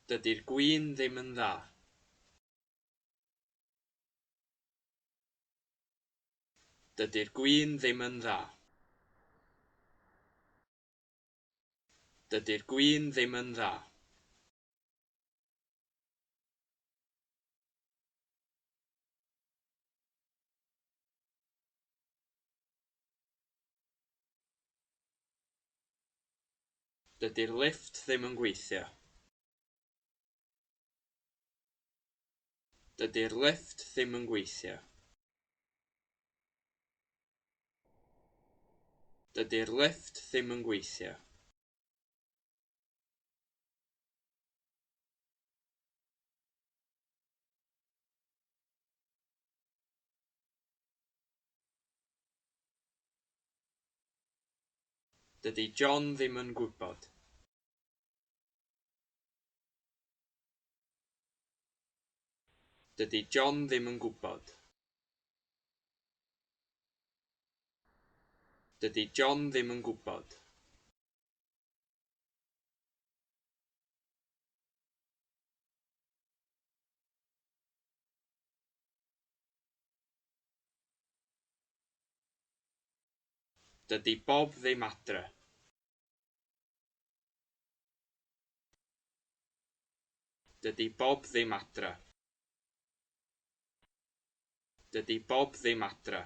Dydi'r gwin ddim yn dda. Dydi'r gwin ddim yn dda. Dydi'r gwin ddim yn dda. Dydi'r lifft ddim yn gweithio. Dydi'r lifft ddim yn gweithio. Dydi'r lifft ddim yn gweithio. Dydy John ddim yn gwybod. Dydy John ddim yn gwybod. Dydy John ddim yn gwybod. Dydy Bob ddim adre. Dydy Bob ddim adre. Dydy Bob ddim adre.